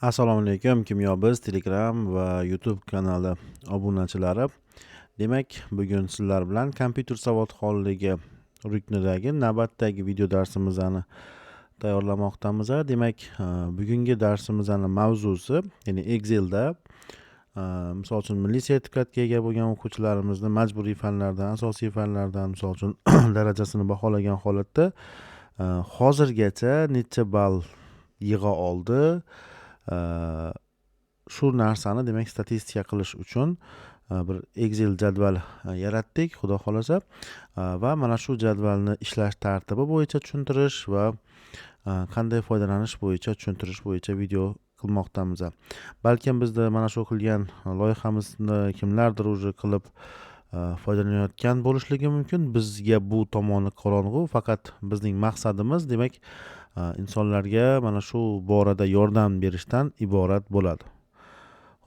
Assalomu alaykum, Kimyo Biz Telegram va YouTube kanali obunachilari. Demak, bugun sizlar bilan kompyuter savodxonligi ruknidagi navbatdagi video darsimizni tayyorlamoqdamiz. Demak, bugungi darsimizni mavzusi, ya'ni Excelda misol uchun milliy sertifikatga ega bo'lgan o'quvchilarimizni majburiy fanlardan, asosiy fanlardan, misol uchun darajasini baholagan holatda hozirgacha necha ball yig'a oldi, shu narsani demak statistika qilish uchun bir Excel jadval yaratdik, xudo xohlasa, va mana shu jadvalni ishlash tartibi bo'yicha tushuntirish va qanday foydalanish bo'yicha tushuntirish bo'yicha video qilmoqdamiz. Balkim bizda mana shu qilgan loyihamizni kimlardir уже qilib foydalanayotgan bo'lishligi mumkin. Bizga bu tomoni qorong'u, faqat bizning maqsadimiz demak insonlarga mana shu borada yordam berishdan iborat bo'ladi.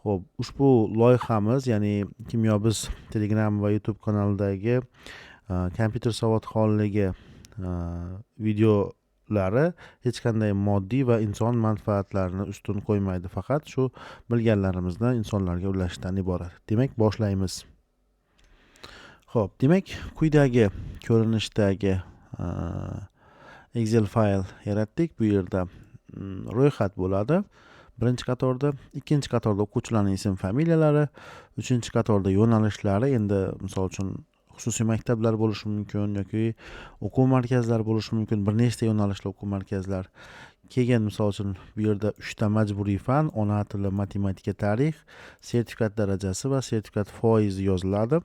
Xo'p, ushbu loyihamiz, ya'ni Kimyo Biz Telegram va YouTube kanalidagi kompyuter savodxonligi videolari hech qanday moddiy va inson manfaatlarini ustun qo'ymaydi, faqat shu bilganlarimizni insonlarga ulashishdan iborat. Demak, boshlaymiz. Xo'p, demak, quyidagi ko'rinishdagi Excel fayl yaratdik. Bu yerda ro'yxat bo'ladi. Birinchi qatorda, ikkinchi qatorda o'quvchilarning ism familiyalari, uchinchi qatorda yo'nalishlari. Endi misol uchun xususiy maktablar bo'lishi mumkin yoki o'quv markazlari bo'lishi mumkin, bir nechta yo'nalishli o'quv markazlar. Keyin misol uchun bu yerda uchta majburiy fan: ona tili, matematika, tarix, sertifikat darajasi va sertifikat foizi yoziladi.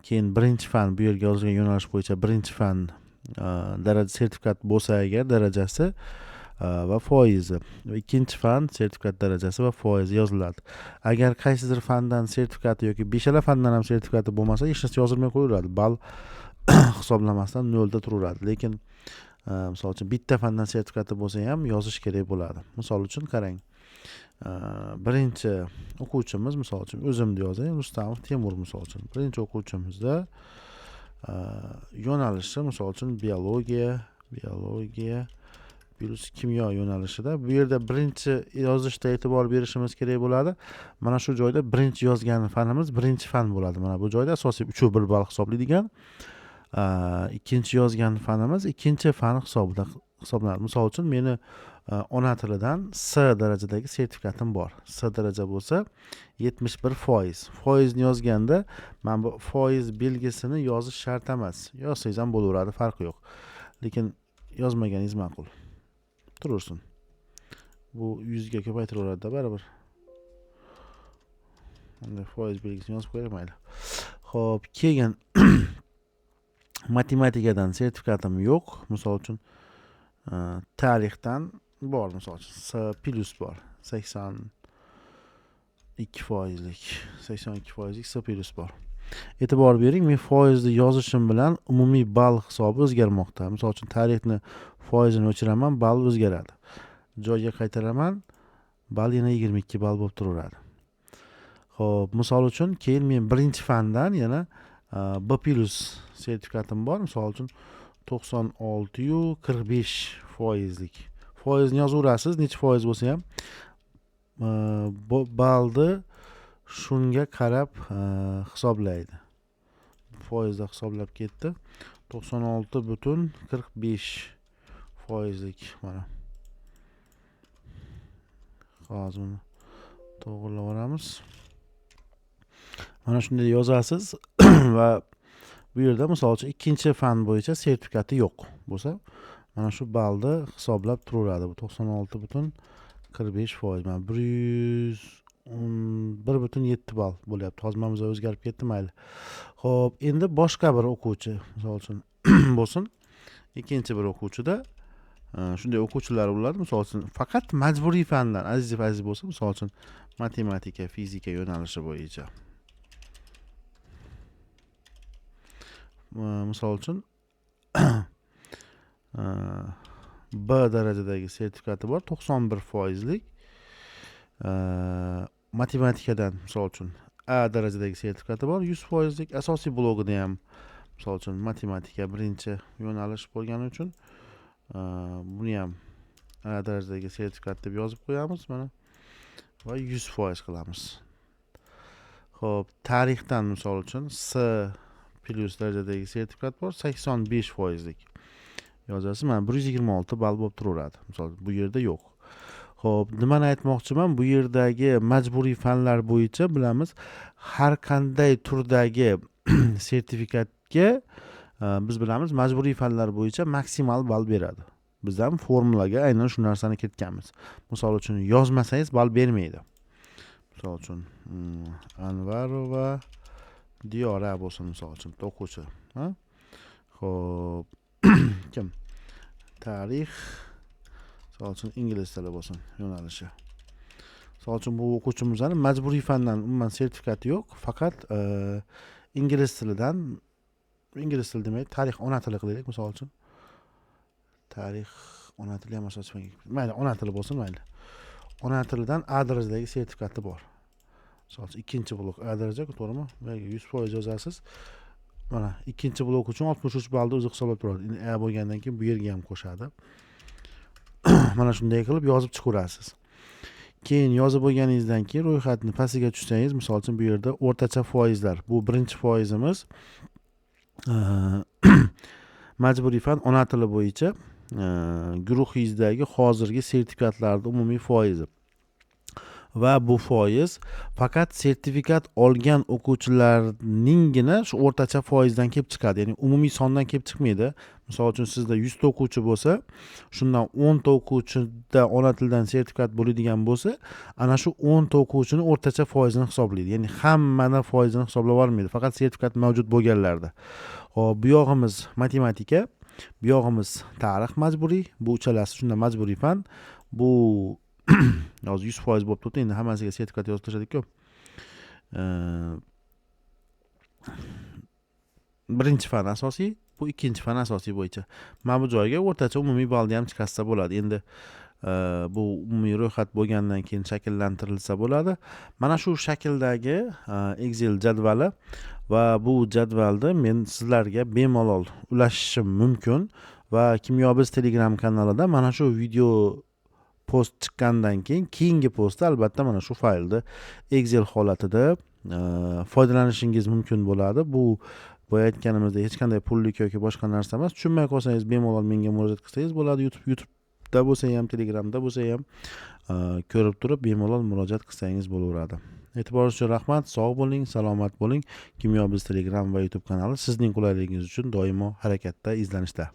Keyin birinchi fan, bu yerga yozilgan yo'nalish bo'yicha birinchi fan daraja sertifikat bo'lsa agar darajasi va foizi, ikkinchi fan sertifikat darajasi va foizi yoziladi. Agar qaysidir fandan sertifikati yoki beshala fandan ham sertifikati bo'lmasa, hech narsa yozilmay qo'yaveradi, ball hisoblamasdan nolda turaveradi. Lekin misol uchun bitta fandan sertifikati bo'lsa ham yozish kerak bo'ladi. Misol uchun qarang, birinchi o'quvchimiz, misol uchun o'zimni yozay, Rustamov Temur. Misol uchun birinchi o'quvchimizda yo'nalishi misol uchun biologiya plyus kimyo yo'nalishida. Bu yerda birinchi yozishda e'tibor berishimiz kerak bo'ladi. Mana shu joyda birinchi yozgan fanimiz birinchi fan bo'ladi. Mana bu joyda asosiy uchu bir ball hisoblaydigan. Ikkinchi yozgan fanimiz ikkinchi fan hisobida hisoblanadi. Misol uchun meni ona tilidan S darajadagi sertifikatim bor. S daraja bo'lsa 71%. Foizni yozganda mana bu foiz belgisini yozish shart emas, yozsangiz ham bo'laveradi, farqi yo'q, lekin yozmaganingiz ma'qul, turursin. Bu 100 ga ko'paytiraveradida baribir. Bunday foiz belgisini yozib qo'yaylik, mayli. Ho'p, keyin matematikadan sertifikatim yo'q, misol uchun tarixdan bor, misol uchun S plyus bor, 82 foizlik, 82 foizlik S plyus bor. E'tibor bering, men foizni yozishim bilan umumiy ball hisobi o'zgarmoqda. Misol uchun tarixni foizini o'chiraman, ball o'zgaradi. Joyiga qaytaraman, ball yana 22 ball bo'lib turaveradi. Ho'p, misol uchun keyin men birinchi fandan yana B plyus sertifikatim bor, misol uchun 96,45 foizlik. Foizni yozaverasiz, necha foiz bo'lsa ham ballni shunga qarab hisoblaydi. Foizda hisoblab ketdi, 96,45 foizlik. Mana hozir buni to'g'irlab yuboramiz. Mana shunday yozasiz va bu yerda misol uchun ikkinchi fan bo'yicha sertifikati yo'q bo'lsa, mana shu ballni hisoblab turaveradi. Bu 96,45, mana 111,7 ball bo'lyapti. Hozir mana bu o'zgarib ketdi, mayli. Ho'p, endi boshqa bir o'quvchi misol uchun bo'lsin, ikkinchi bir o'quvchida shunday o'quvchilar bo'ladi. Misol uchun faqat majburiy fandan Azizov Aziz bo'lsa, misol uchun matematika, fizika yo'nalishi bo'yicha, misol uchun B darajadagi sertifikati bor, 91 foizlik. Matematikadan misol uchun A darajadagi sertifikati bor, 100 foizlik. Asosiy blogida ham misol uchun matematika birinchi yo'nalish bo'lgani uchun buni ham A darajadagi sertifikat deb yozib qo'yamiz mana va 100% qilamiz. Xo'p, tarixdan misol uchun S plus darajadagi sertifikat bor, 85%lik yozasiz. Mana 126 ball bo'lib turaveradi. Misol bu yerda yo'q. Xo'p, nimani aytmoqchiman? Bu yerdagi majburiy fanlar bo'yicha bilamiz, har qanday turdagi sertifikatga biz bilamiz, majburiy fanlar bo'yicha maksimal ball beradi. Biz ham formulaga aynan shu narsani kiritganmiz. Misol uchun yozmasangiz ball bermaydi. Misol uchun Anvarova Diyora bo'lsin, misol uchun bitta o'quvchi, ha? Xo'p, kim? Tarix, misol uchun ingliz tili bo'lsin yo'nalishi. Misol uchun bu o'quvchimizni majburiy fandan umuman sertifikati yo'q, faqat ingliz tilidan, ingliz tili demaydi, tarix ona tili qilaylik misol uchun. Tarix ona tili ham asosiy, mayli, ona tili bo'lsin, mayli. Ona tilidan A darajadagi sertifikati bor. Misol uchun ikkinchi blok A daraja, to'g'rimi? Bu yerga 100% yozasiz. Mana ikkinchi blok uchun 63 ballni o'zi hisoblab turadi. Endi A bo'lgandan keyin bu yerga ham qo'shadi. Mana shunday qilib yozib chiqaverasiz. Keyin yozib bo'lganingizdan keyin ro'yxatni pastiga tushsangiz, misol uchun bu yerda o'rtacha foizlar. Bu birinchi foizimiz majburiy fan ona tili bo'yicha guruhingizdagi hozirgi sertifikatlarning umumiy foizi. Va bu foiz faqat sertifikat olgan o'quvchilarninggina shu o'rtacha foizdan kelib chiqadi, ya'ni umumiy sondan kelib chiqmaydi. Misol uchun sizda 100 ta o'quvchi bo'lsa, shundan 10 ta o'quvchida ona tilidan sertifikat bo'ladigan bo'lsa, ana shu 10 ta o'quvchini o'rtacha foizini hisoblaydi. Ya'ni hammani foizini hisoblab olmaydi, faqat sertifikat mavjud bo'lganlarda. Xo'p, bu yog'imiz matematika, bu yog'imiz tarix majburiy, bu uchalasi shunda majburiy fan. Bu hozir 100% bo'lib turibdi, endi hammasiga sertifikat yozib tashladik-ku. Birinchi fan asosiy, bu ikkinchi fan asosiy bo'yicha. Mana bu joyga o'rtacha umumiy ballni ham chiqarsa bo'ladi. Endi bu umumiy ro'yxat bo'lgandan keyin shakllantirilsa bo'ladi. Mana shu shakldagi Excel jadvali va bu jadvalni men sizlarga bemalol ulashishim mumkin va Kimyobiz Telegram kanalida mana shu video post chiqqandan keyin keyingi postda albatta mana shu faylni Excel holatida foydalanishingiz mumkin bo'ladi. Bu boya aytganimizdek hech qanday pullik yoki boshqa narsa emas. Tushunmay qolsangiz bemalol menga murojaat qilsangiz bo'ladi. YouTube'da bo'lsa ham, Telegramda bo'lsa ham ko'rib turib bemalol murojaat qilsangiz bo'laveradi. E'tiboringiz uchun rahmat. Sog' bo'ling, salomat bo'ling. Kimyobiz Telegram va YouTube kanali sizning qulayligingiz uchun doimo harakatda, izlanishda.